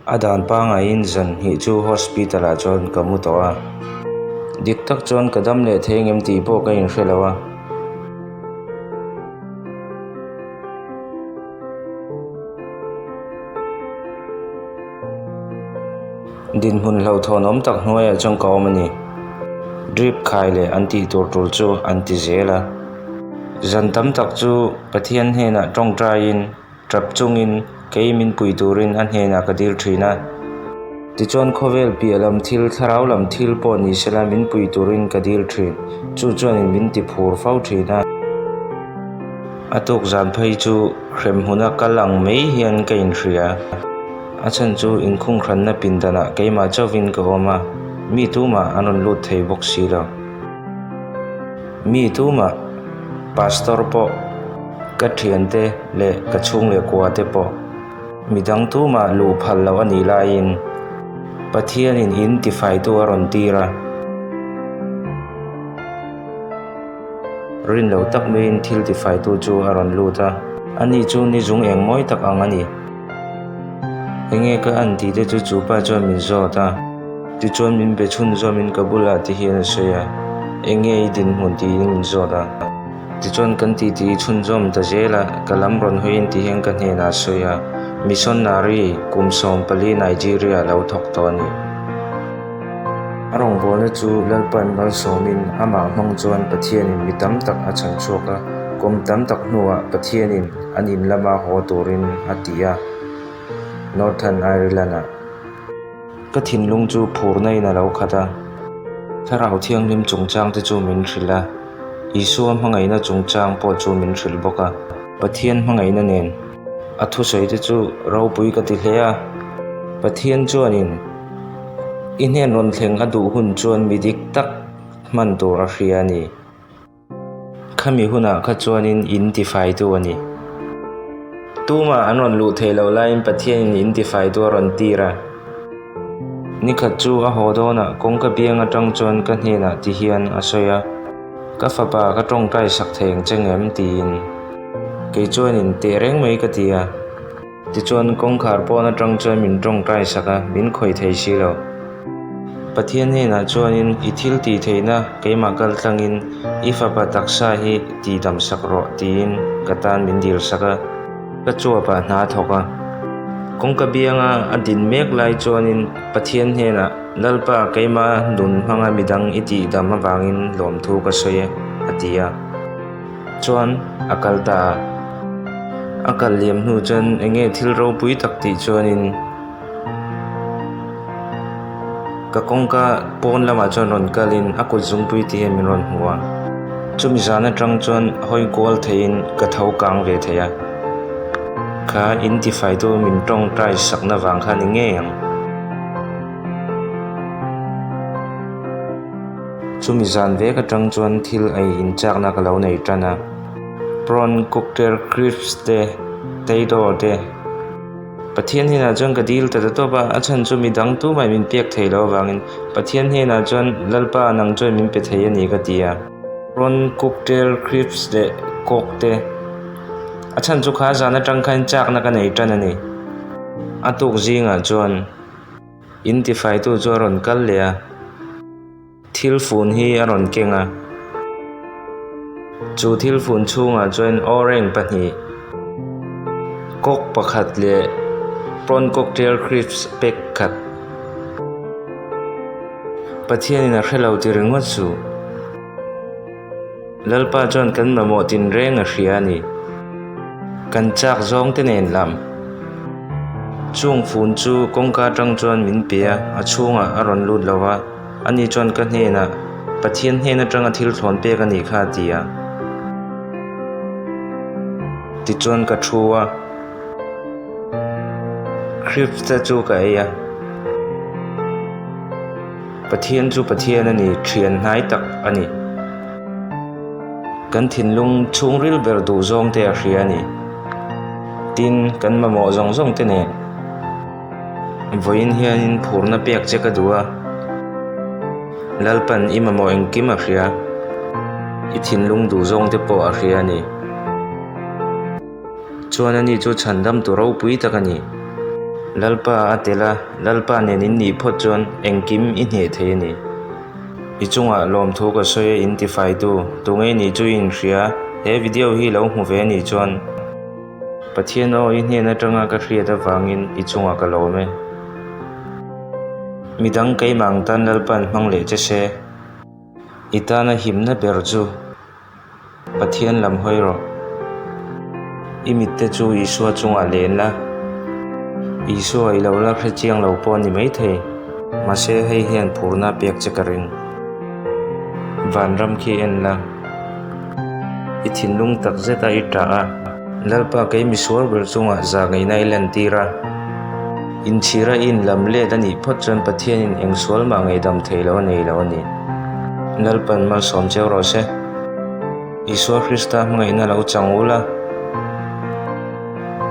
A dan pangaiin zan hnih chu hospital ah chuan ka mu tawh a. Dik tak chuan ka dam leh thei ngem tih pawh ka inhre lo a. Dinhmun hlauhthawn awm tak hnuaiah chuan ka awm a ni. Drip khai leh an tih tur tul chu an ti zel a. Zan tam tak chu Pathian hnenah tawngtaiin Tap chungin kei min pui turin a hnenah ka dil thin a. Tichuan khawvel piah lam thil, thlarau lam thil pawh ni sela min pui turin ka dil thin. Chu chuanin min ti phur fo thin a. A tuk zan phei chu hrem hmuna kal ang mai hian ka inhria. A chhan chu inkhunghranna pindanah keimah chauhin ka awm a, mi tumah an rawn lut thei bawk si lo. Mi tumah, Pastor pawh. Ka thiante leh ka chhung leh kua te pawh midang tumah luh phal loh a nih laiin Pathianin in tifaitu a rawn tir a. Rin lo tak maiin thil tifaitu chu a rawn lut a. Ani chu ni zung eng mawi tak ang a ni. Enge ka an tih te chu chu pa chuan min zawt a. Tichuan min be chhunzawmin ka bulah ti hian a sawi a, Enge i dinhmun tiin min zawt a. Tichuan kan titi chhunzawm ta zel a, ka lam rawn hawiin ti hian ka hnenah a sawi a, Missionary kum 14 Nigeria lo thawk tawh a ni. A rawngbawlna chu Lalpan malsawmin amah hmang chuan Pathianin mi tam tak a chhan chhuak a, kum tam tak hnuah Pathianin an in lama haw turin a ti a, Northern Ireland-ah. Ka thinlung chu phurna in a lo khat a, Thlarau Thianghlim chungchang te chu min hrilh a, Isua hmangaihna chungchang pawh chu min hrilh bawk a. Pathian hmangaihna nen a thusawi te chu ropui ka ti hle a, Pathian chuanin i hnen rawn thleng a duh hun chuan mi dik tak hman tur a hria a ni. Khami hunah kha chuanin in tifaitu a ni. Tumah an rawn luh theih loh laiin Pathianin in tifaitu a rawn tir a. Nikhat chu a haw dawnah kawngka biang atang chuan ka hnenah ti hian a sawi a, Ka fapa ka tawngtai sak thei ang che ngem? tiin. Kei chuanin teh reng mai ka ti a. Tichuan, kawngkhar pawn atang chuan min tawngtai sak a, min khawih thei si lo. Pathian hnenah chuanin, I thil tih theihna keimah kal tlangin i fapa taksa hi tihdam sak rawh, tiin ka tan min dil sak a. Ka chuapah hna a thawk a. Kawngka bianga a din mek lai chuanin Pathian hnenah, Lalpa, keimah nun hmanga midang i tihdam avangin lawmthu ka sawi e, a ti a. Chuan a kal ta a. A kal liam hnu chuan eng nge thil ropui tak tih chuanin ka kawngka pawn lamah chuan rawn kalin a kut zungpui tih hian min rawn hmu a. Chumi zan atang chuan hawi kual theihin ka tho kang ve thei a. Kha in tifaitu min tawngtai sakna vang kha ni ngei ang. Chumi zan vek atang chuan thil ei inchakna ka lo nei tan a, prawn cocktail crisps te, tato te. Pathian hnenah chuan ka dil ta ta tawp a, a chhan chu midang tumah min pek thei loh avangin Pathian hnenah chuan Lalpa nang chuan min pe thei a ni ka ti a. Prawn cocktail crisps leh coke te, a chhan chu kha zan atang khan chakna ka nei tan a ni. A tuk zingah chuan. In tifaitu chu a rawn kal leh a, thil fun hi a rawn keng a. Chu thil fun chhungah chuan orange pahnih, coke pakhat leh prawn cocktail crisps pack khat. Pathianin a hre lo ti ringawt suh. Lalpa chuan kan mamawh tinreng a hria a ni. Kan chak zawng te nen lam. Chung fun chu kawngka atang chuan min pe a, a chhungah a rawn lut lo va. Ani chuan ka hnenah, Pathian hnen atanga thil thlawn pek a nih kha a ti a. Tichuan ka thu a. Crisps te chu ka ei a. Pathian chu Pathian a ni, thian hnai tak a ni. Kan thinlung chhungril ber duh zawng te a hria a ni. Tin, kan mamawh zawng zawng te nen vawiin hianin phurna pek che ka duh a. Lalpan i mamawh engkim a hria. I thinlung duh zawng te pawh a hria a ni. Chuan ani chu chhandam tu ropui tak a ni. Lalpa a tel a, Lalpa nen in nih phawt chuan engkim i hneh thei a ni. I chungah lawmthu ka sawi a in tifaitu, tunge nih chu i inhria, he video hi lo hmu ve nih chuan Pathian aw i hnen atanga ka hriat avangin i chungah ka lawm e. Midang keimah ang tan Lalpa'n hmang leh che se, i tana himna ber chu Pathian lam hawi rawh. I mitte chu Isua chungah len la. Isua i lo la hre chiang lo pawh a ni maithei. Mahse hei hian phurna pek che ka ring. Vanram khi en la. I thinlung tak zeta i ṭah a. Lalpa kei misual ber chungah zah ngeihna i lantir a. Inchhira i inlam let a nih phawt chuan Pathianin eng sual mah ngaihdam thei lo a nei lo a ni. Lalpan malsawm cheu rawh se. Isua Krista hmangaihna lo chang ul a.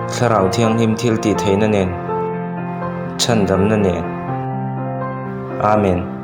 Thlarau Thianghlim thil tih theihna nen, chhandamna nen. Amen.